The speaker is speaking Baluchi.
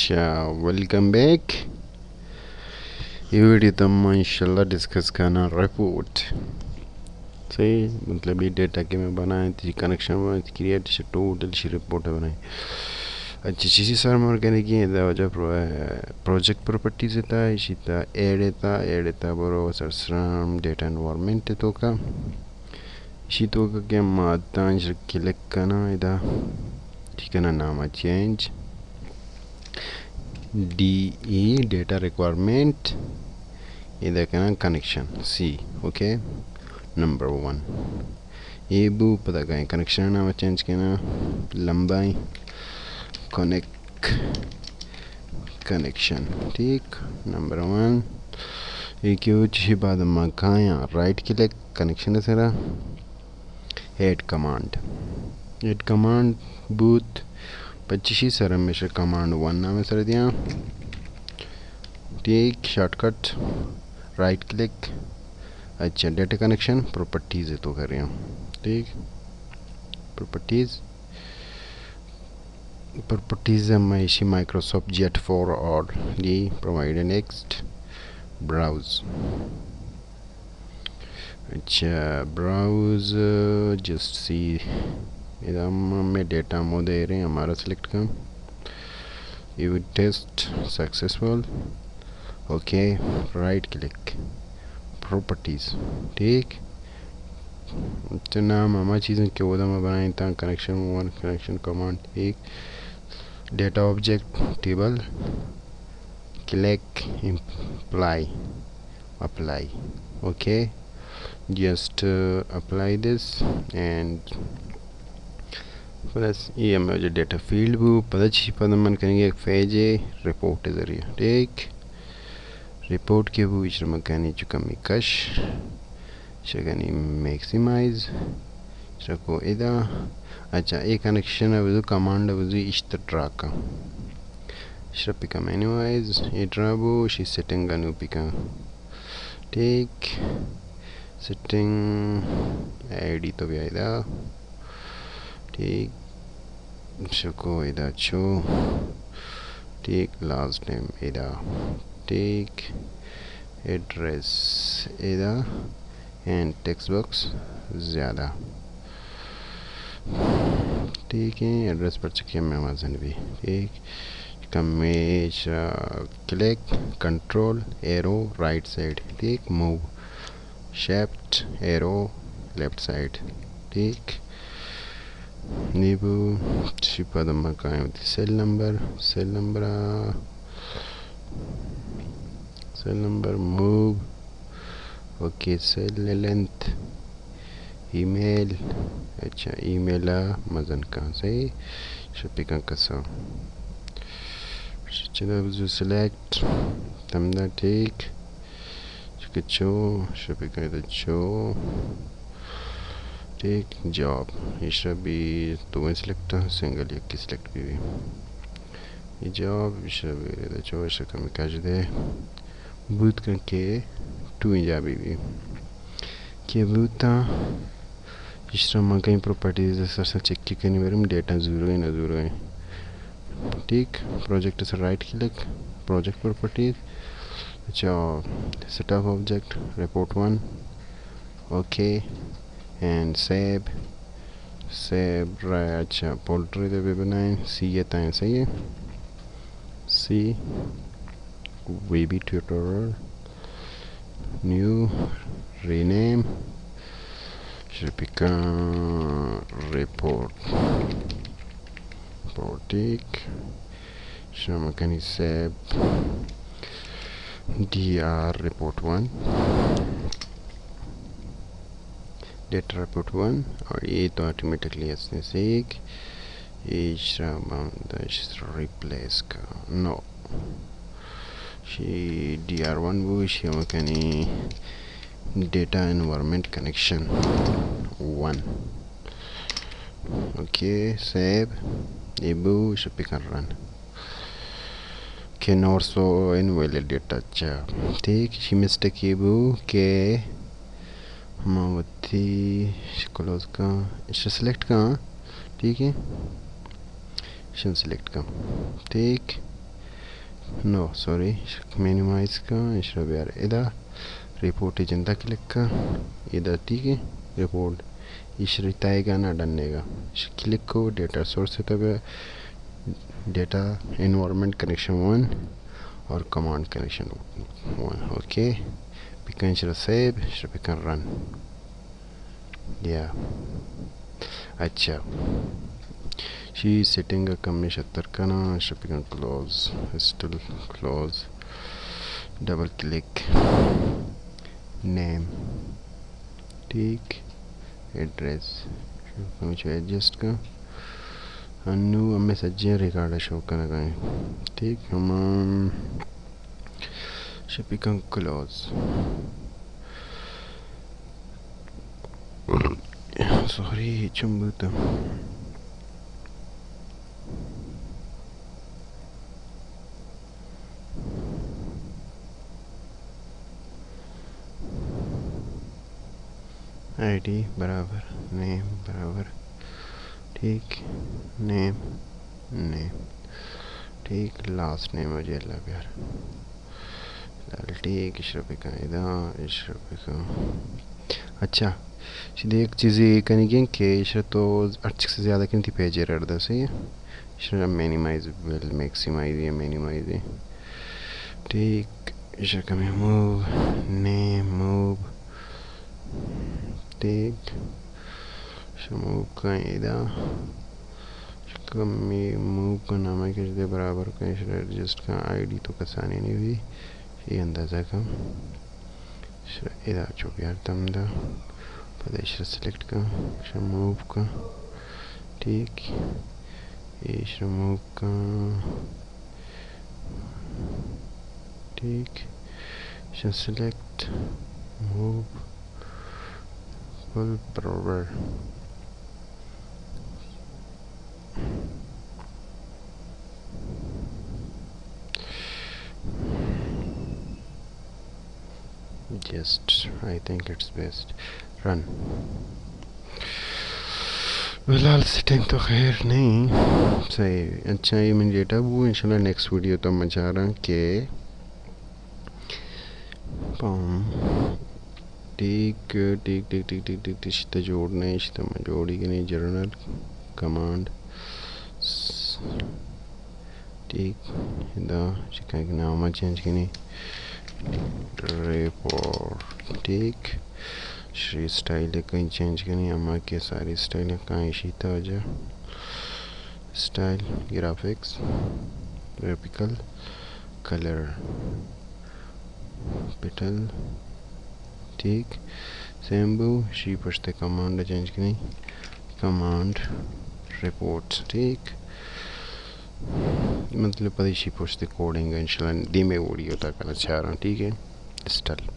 اچھا، ویلکم بیک۔ اے ویڈیو تہا ما انشاءاللہ ڈسکس کناں رپورٹ۔ صحیح، مطلب اے ڈیٹا کہ مئے بنائیں، تئی کنیکشن بنائیں، تئی کریٹ، ٹوٹل شی رپورٹ بنائیں۔ اچھا، چیزی سر مر کنگی ایں، ادا واجہ پرو-، پروجیکٹ پراپرٹیز تہا، اشی تہا ایڈ تہا، ایڈ تہا برو سرسرام ڈیٹا انوائرمنٹ توکا۔ اشی توکا کہ ما اتاں، اشی کلک کناں ادا، ٹھیک ہے نا، نام change, D E, data requirement, ادا کناں کنیکشن سی، اوکے، نمبر ون۔ اے بو، پدا کائیں کنیکشن نام چینج کناں، لمبائیں کنیکٹ، کنیکشن، ٹھیک، نمبر ون۔ اے کہ ہو چشی بعد ما کایاں رائٹ کلک کنیکشن سرا، ایڈ کمانڈ، ایڈ کمانڈ بوت، پچشی سر ہمیشہ کمانڈ ون نام سر دیاں، ٹھیک، شارٹ کٹ، رائٹ کلک، اچھا، ڈیٹا کنیکشن پراپرٹیز توکا ریاں، ٹھیک، پراپرٹیز، پراپرٹیز ہم ایشی مائیکروسافٹ جیٹ فور اور دی پرووائیڈ، نیکسٹ، براؤز۔ اچھا، براؤز، جسٹ سی، ادا ہم ہمیں ڈیٹا ہمودا رہے، ہمارا سلیکٹ کن۔ Event test successful. Okay, right click, properties, ٹھیک۔ تو نام ہما چیزیں کہ اودا ما بنائیں تاں، کنیکشن ون، کنیکشن کمانڈ، ٹھیک۔ Data object table, click apply, apply, okay. Just apply this and بس، اے ہمیں جو ڈیٹا فیلڈ بو، پدا چی پدا من کنگی ایک پیج رپورٹ ذریعہ، ٹھیک۔ رپورٹ کہ بو، اشرا من کنی چو کمی کش، اشرا کنی میکسیمائز، اشرا کو ادا۔ اچھا، اے کنیکشن بزو، کمانڈ بزو، اشت ڈرا کن۔ اشرا پکا مینیمائز، اے ڈرا بو، اشی سیٹنگ نو پکا۔ ٹھیک، سیٹنگ، آئی ڈی تو بیا ادا۔ ٹھیک، شکو ادا چو۔ ٹھیک، لاسٹ نیم ادا۔ ٹھیک، ایڈریس ادا، اینڈ ٹیکسٹ باکس زیادہ۔ ٹھیک ہے، ایڈریس پر چکے میں مزن بھی۔ ٹھیک، کمیش، آ، click, control, arrow, right side. ٹھیک، move, shift, arrow, left side. ٹھیک، نیبو، شی پدا ما کائیں وتی سیل نمبر، سیل نمبر، آ، cell number, move, okay, cell length, email, اچھا، ای میل ءَ مزن کن، صحیح، شپی کن کساں۔ چدا بزو سلیکٹ، تمدا ٹھیک، چکہ چو، شپی کن چو، ٹھیک، جاب، ایشا بھی دوئیں سلیکٹ، سنگل یکی سلیکٹ بھی بھی۔ یہ جاب، ایشا بھی چو، ایشا کمی کش دے۔ بوت کن کہ ٹو اینجا بی بی کہ بوتاں، اشرا من کہیں پراپرٹیز سر سر چیک کنی برم، ڈیٹا زورگیں نہ زورگیں۔ ٹھیک، پروجیکٹ سر رائٹ کلک، پروجیکٹ پراپرٹیز، اچھا، set of object, report one, okay, and save, save را، اچھا، فولڈر دے بھی بنائیں، سی اے تائیں، صحیح ہے، C V B tutorial, new, rename, شپی کن رپورٹ، رپورٹ ٹھیک، شما کنی save D R report one, data report one, اور یہ تو آٹومیٹکلی اس نے سے ایک، یہ شرا بندش ریپلیس کا، نو، شی ڈی آر ون بو، شی ہم کنی data environment connection one. Okay, save, یہ بو، شپی کن رن۔ کہ نور سو انویلڈ ڈیٹا چا۔ ٹھیک، شی مسٹیک یہ بو کہ ما وتی کلوز کن، ایشا سلیکٹ کن، ٹھیک ہے، ایشا سلیکٹ کن، ٹھیک۔ نو، سوری، مینیمائز کن، ایشرا بیار ادا، رپورٹ جندا کلک کن، ادا ٹھیک ہے، رپورٹ ایشرا تائیگا نا ڈنیگا، ایشرا کلک کو، ڈیٹا سورس تا بیا، ڈیٹا انوائرمنٹ کنیکشن ون اور کمانڈ کنیکشن ون، اوکے، بکن ایشرا سیو، ایشرا بکن رن۔ یا۔ اچھا۔ شی سیٹنگ کمی شتر کناں، شپیکن close, still close, double click, name, ٹھیک، ایڈریس، ہمیں چو ایڈجسٹ کن۔ انو ہمیں سجیں ریکارڈ شو کنگا ہیں۔ ٹھیک، ہم شپیکن کلوز۔ سوری، چم بوتم۔ آئی ڈی برابر، نیم برابر، ٹھیک، نیم، نیم، ٹھیک، لاسٹ نیم اجے اللہ بیار۔ لال ٹھیک، ایشرا بکن ادا، ایشرا بکن۔ اچھا، شی دیکھ چیزے کنگیں کہ ایشرا تو ہر چیز سے زیادہ کنی تئی پیجے رڑ دا، صحیح ہے؟ ایشرا مینیمائز بل میکسیمائز یا مینیمائز ہے۔ ٹھیک، ایشرا کمی موو، نیم موو۔ ٹھیک، ایشرا موو کن ادا۔ کمی موو کن، ہمے کہ دے برابر کن، ایشرا ایڈجسٹ کن، آئی ڈی تو کسانی نہیں ہوئی، یہ اندازہ کن۔ ایشرا ادا چو بیار تم دا، پدا ایشرا سلیکٹ کن، ایشرا موو کن، ٹھیک، ایشرا موو کن، ٹھیک، ایشرا سلیکٹ، موو، فل برابر۔ Just, I think it's best. Run. فی الحال سیٹنگ تو خیر نہیں۔ صحیح۔ اچھا، یہ من ڈیٹا بو، انشاءاللہ نیکسٹ ویڈیو تو مچاراں کہ پام۔ ٹھیک، ٹھیک، ٹھیک، ٹھیک، ٹھیک، ٹھیک، ٹھیک، شتا جوڑ نہیں، شتا ما جوڑی کنی جنرل کمانڈ۔ ٹھیک، دا شکا کہ نام چینج کنی۔ رپورٹ، ٹھیک۔ شی اسٹائل کہیں چینج کنی، اما کے ساری اسٹائل کہیں شیتا وجہ۔ Style, graphics, vertical, colour, petal, ٹھیک۔ سیمبو، شی پشت کمانڈ چینج کنی، کمانڈ رپورٹ، ٹھیک۔ مطلب پدی شی پشت کوڈنگ انشاءاللہ دیمے ویڈیو تا کنا چاراں، ٹھیک ہے۔ اسٹائل۔